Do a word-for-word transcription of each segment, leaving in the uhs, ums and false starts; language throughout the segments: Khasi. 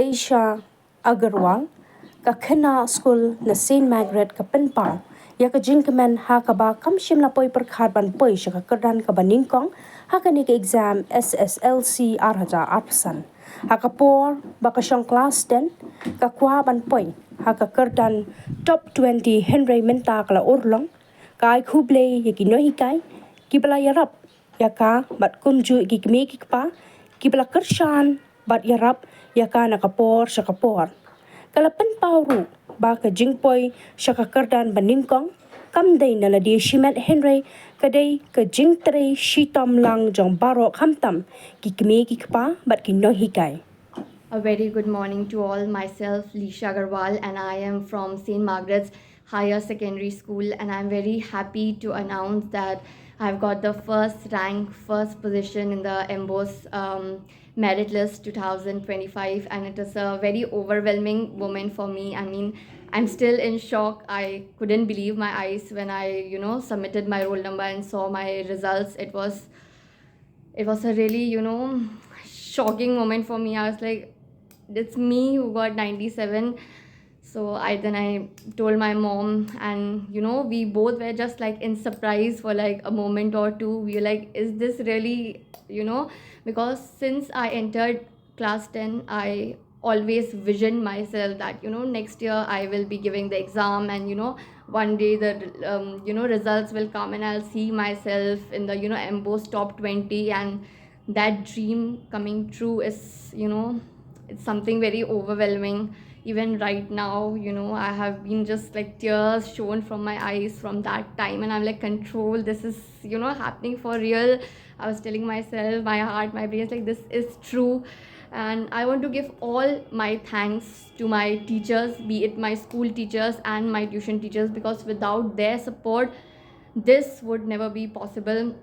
Aisha Agarwal, ka khynnah skul na Saint Margaret ka pynpaw ïa ka jingkmen ha kaba kam shym la poi pyrkhat ban poi sha ka kyrdan kaba nyngkong ha kane ka exam S S L C ar hajar arphew san. Ha ka por ba ka shong klas ten, ka kwah ban poi ha ka kyrdan top twenty, hynrei mynta ka la urlong. Ka ai khublei ïa ki nonghikai kiba la ïarap ïa ka bad kumjuh ïa ki kmie ki kpa kiba la kyrshan bad ïarap ïa ka na ka por sha ka por. Ka la pynpaw ruh ba ka jingpoi sha ka kyrdan ba nyngkong kam dei na lade shimet, hynrei ka dei ka jingtrei shitom lang jong baroh, khamtam ki kmie ki kpa bad ki nonghikai. A very good morning to all. Myself, Lisha Agarwal, and I am from Saint Margaret's Higher Secondary School, and I'm very happy to announce that I've got the first rank, first position in the MBOSE um, merit list two thousand twenty-five, and it is a very overwhelming moment for me. I mean, I'm still in shock. I couldn't believe my eyes when I, you know, submitted my roll number and saw my results. It was it was a really, you know, shocking moment for me. I was like, it's me who got ninety-seven. So I then I told my mom, and you know, we both were just like in surprise for like a moment or two. We were like, is this really, you know, because since I entered class ten, I always vision myself that, you know, next year I will be giving the exam, and you know, one day the um, you know, results will come and I'll see myself in the, you know, MBOSE top twenty, and that dream coming true is, you know, it's something very overwhelming. Even right now, you know, I have been just like tears shown from my eyes from that time, and I'm like, control, this is, you know, happening for real. I was telling myself, my heart, my brain is like, this is true. And I want to give all my thanks to my teachers, be it my school teachers and my tuition teachers, because without their support, this would never be possible.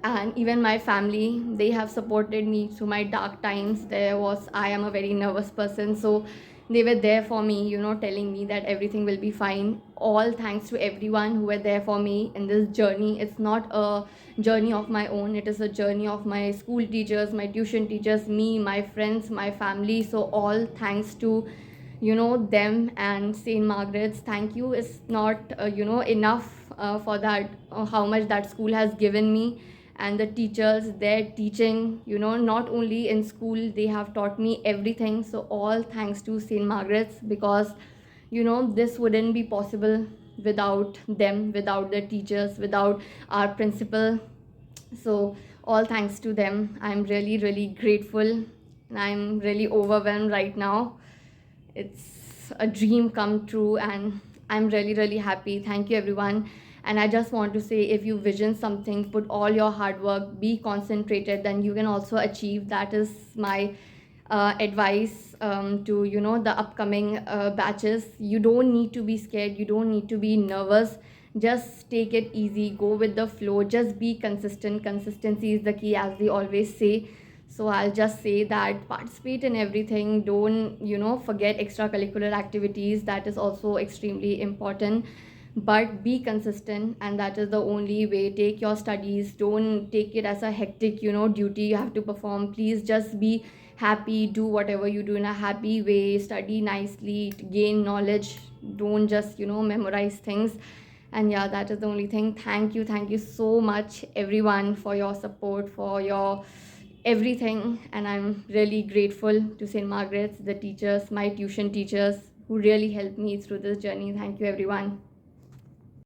And even my family, they have supported me through my dark times. There was, I am a very nervous person, so they were there for me, you know, telling me that everything will be fine. All thanks to everyone who were there for me in this journey. It's not a journey of my own. It is a journey of my school teachers, my tuition teachers, me, my friends, my family. So all thanks to, you know, them and Saint Margaret's. Thank you is not, uh, you know, enough uh, for that, uh, how much that school has given me, and the teachers, their teaching, you know, not only in school, they have taught me everything. So all thanks to Saint Margaret's, because, you know, this wouldn't be possible without them, without the teachers, without our principal. So all thanks to them. I'm really, really grateful, and I'm really overwhelmed right now. It's a dream come true, and I'm really, really happy. Thank you, everyone. And I just want to say, if you vision something, put all your hard work, be concentrated, then you can also achieve. That is my uh, advice um, to, you know, the upcoming uh, batches. You don't need to be scared. You don't need to be nervous. Just take it easy. Go with the flow. Just be consistent. Consistency is the key, as they always say. So I'll just say that participate in everything. Don't, you know, forget extracurricular activities. That is also extremely important. But be consistent, and that is the only way. Take your studies. Don't take it as a hectic, you know, duty you have to perform. Please just be happy. Do whatever you do in a happy way. Study nicely. Gain knowledge. Don't just, you know, memorize things. And yeah, that is the only thing. Thank you, thank you so much, everyone, for your support, for your everything. And I'm really grateful to Saint Margaret's, the teachers, my tuition teachers, who really helped me through this journey. Thank you, everyone.